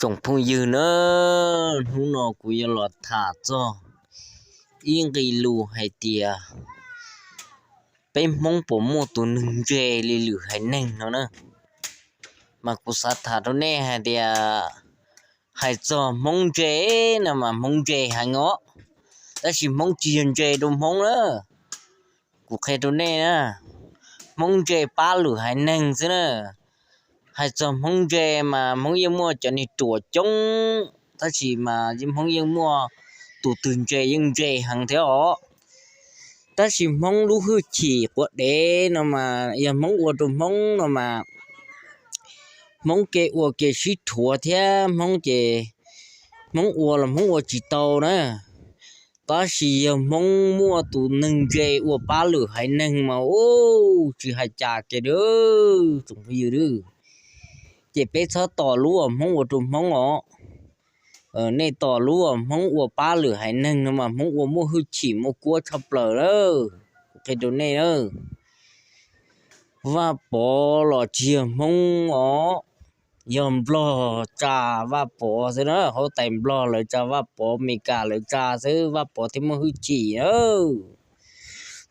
Tsoom phooj ywg na, hnub no kuv yuav los tham txog ib nqe lus hais tias peb Hmoob puas muaj tus neeg ntse li lwm haiv neeg no na. Mas kuv xav tham rau nej hais tias, hais txog Hmoob ntse no mas Hmoob ntse heev os, tab sis Hmoob tsis yog ntse rau Hmoob na. Kuv qhia rau nej na, Hmoob ntse pab lwm haiv neeg xwb na. Hais txog Hmoob ntse mas Hmoob yeej muaj cov niag ruam coob, tab sis mas Hmoob yeej muaj tus twg ntse yeej ntse heev thiab os. Tab sis Hmoob lub hwj chim quav dev no mas yog Hmoob ua rau Hmoob no mas Hmoob kev ua kev sib rhuav thiab Hmoob ces Hmoob ua los Hmoob ua tsis tau na. Tab sis yog Hmoob muaj tus neeg ntse ua pab lwm haiv neeg mas ub, tsis hais cas kiag tsoom phooj ywg, ces peb txhob tos lub uas Hmoob ua rau Hmoob os. Nej tos lub uas Hmoob ua pab lwm haiv neeg no mas Hmoob ua muaj hwj chim muaj kuab tshaj plaws lawm. Kuv qhia rau nej na, Vaj Pov los tsis yog Hmoob os, yog Nplog tsa Vaj Pov xwb na. Huab tais Nplog lawv tsa Vaj Pov, Amelikas lawv tsa xwb, Vaj Pov thiaj muaj hwj chim.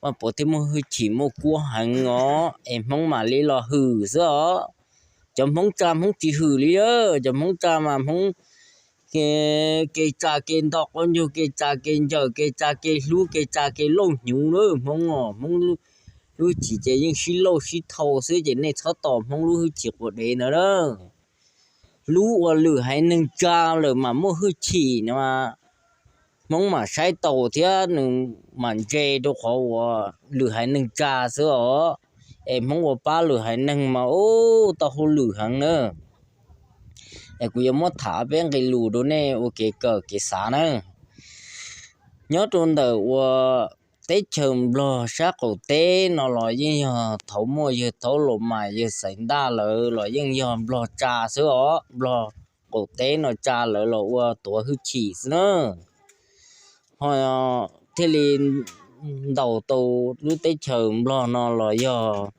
Vaj Pov thiaj muaj hwj chim muaj kuab heev os, es Hmoob mam li los hwm xwb os. Cov Hmoob tsa Hmoob tsis hwm li, cov Hmoob tsa mas Hmoob kev tsa kev nto qaub ncaug, kev tsa kev ncaws, kev tsa kev hlub, kev tsa kev lauj hnyuv na Hmoob os. Hmoob lub hwj chim ces yeej sib lauj sib thau xwb, ces nej txhob tos Hmoob lub hwj chim quav dev ntawd na. Lub uas lwm haiv neeg tsa lawm mas muaj hwj chim no, Hmoob mam saib taus thiab nws mam ntse rau qhov uas lwm haiv neeg tsa xwb os. Es Hmoob ua pab lwm haiv neeg mas ub, tau hauj lwm heev na. Es kuv yuav muab tham peb nqe lus rau nej ua kev kawm kev xav na. Nyob rau ntawm uas teb chaws Nplog sab qaum teb no los yeej yog thaum muaj yawg Thaub Los Mas yawg Xaiv Ntaj lawv los yeej yog Nplog tsa xwb os. Nplog qaum teb no tsa lawv los ua tuav hwj chim xwb na. Ho thiaj li ntaus tau lub teb chaws Nplog no los yog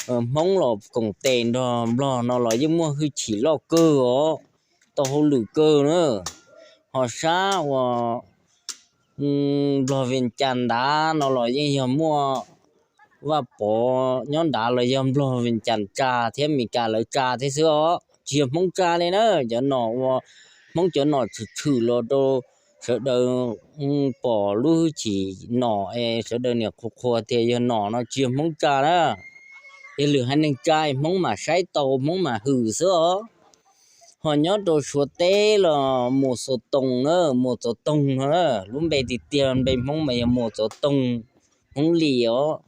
Hmoob los koom tes nrog Nplog no los yeej muaj hwj chim loj kawg os, tau hauj lwm kawg na. Ho sab uas Nplog Vees Cas nrad no los yeej yog muaj Vaj Pov nyob nrad los yog Nplog Vees Cas tsa thiab Amelikas lawv tsa thiab xwb os, tsis yog Hmoob tsa li na. Cov nom uas Hmoob cov nom tshwm tshwm los rau sawv daws pom lub hwj chim nom es sawv daws niam qhuas qhuas tias yog nom no tsis yog Hmoob tsa na. Yog lwm haiv neeg tsa Hmoob mam saib taus Hmoob mam hwm xwb os. Ho nyob rau Suav teb los Muas Xua Toos na, Muas Xua Toos no na, lub npe tiag tiag npe Hmoob mas yog Muas Xua Toos, Hmoob Lis os.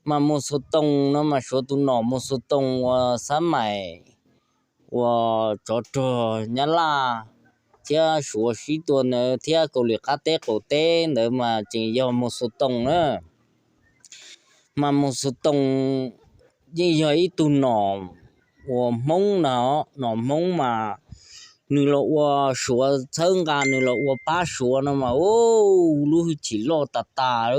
Mas Muas Xua Toos no mas Suav tus nom Muas Xua Toos uas xab maim uas tsov rog Nyab Laj thiab Suav sib tua ntawd thiab Kaus Lim qab teb qaum teb ntawd mas tseem yog Muas Xua Toos na. Mas Muas Xua Toos yeej yog ib tug nom uas Hmoob na, nom Hmoob mas nws los ua Suav txhawb nqa, nws los ua pab Suav no mas ub, lub hwj chim loj tas tas.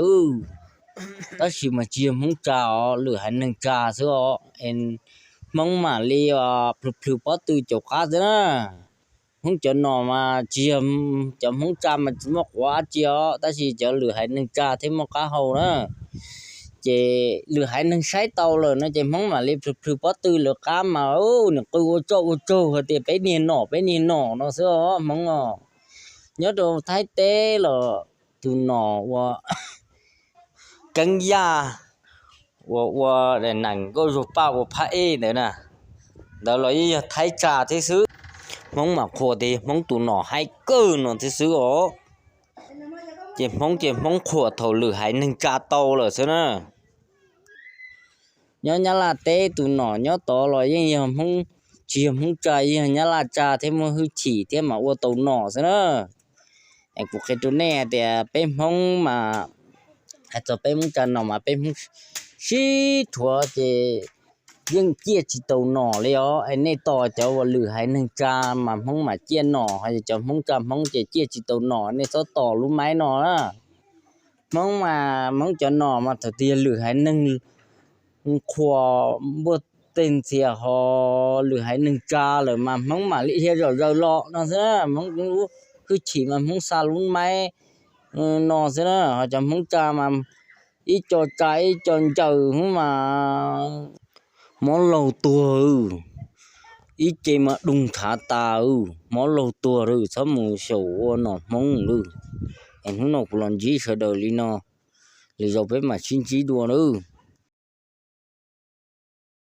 Tab sis mas tsis yog Hmoob tsa os, lwm haiv neeg tsa xwb os. Hmoob mam li plhws plhws pob tw caum qab xwb na. Hmoob cov nom mas tsis yog cov Hmoob tsa mas tsis muaj quav dab tsi os, tab sis cov lwm haiv neeg tsa thiaj muaj qab hau na. Ces lwm haiv neeg saib tau lawm no ces Hmoob mam li plhws plhws pob tw lawv qab mas nws qw ua tsoj ua tsaug hais tias peb niag nom, peb niag nom no xwb os Hmoob os. Nyob rau Thaib teb los tus nom uas Keeb Yaj uas ua Dais Nees Nkauj Zuag Paj ua phab ej ntawd na, ntawd los yeej yog Thaib tsa thiab xwb. Hmoob mam qhuas tias Hmoob tus nom haib kawg no thiab xwb os. Ces Hmoob ces Hmoob qhuas thaum lwm haiv neeg tsa tau lawm xwb na. Nyob Nyab Laj teb tus nom nyob tod los yeej yog Hmoob, tsis yog Hmoob tsa, yeej yog Nyab Laj tsa thiab muaj hwj chim thiab mas ua tau nom xwb na. Kuv qhia rau nej hais tias peb Hmoob mas, hais txog peb Hmoob tsa nom mas peb Hmoob sib rhuav ces yeej ciaj tsis tau nom li os. Es nej tos cov uas lwm haiv neeg tsa mas Hmoob mam ciaj nom, ho yog cov Hmoob tsa Hmoob ces ciaj tsis tau nom, nej txhob tos lub maib no na. Hmoob mas Hmoob cov nom mas thaum twg yog lwm haiv neeg qhuas npuaj tej ntxhias ho lwm haiv neeg tsa lawm mas Hmoob mam li dhia zom zaws los no xwb na. Hmoob lub hwj chim mas Hmoob xa lub maib no xwb na. Ho cov Hmoob tsa mas ib co tsa ib co ncaws hub mas mob laug tuag, ib ce mas dug nthav tas, mob laug tuag lawm, txhob mus xyaum ua nom Hmoob lawm. Es hnub no kuv los ntsib sawv daws li no, lwm zaus peb mam sib ntsib dua na.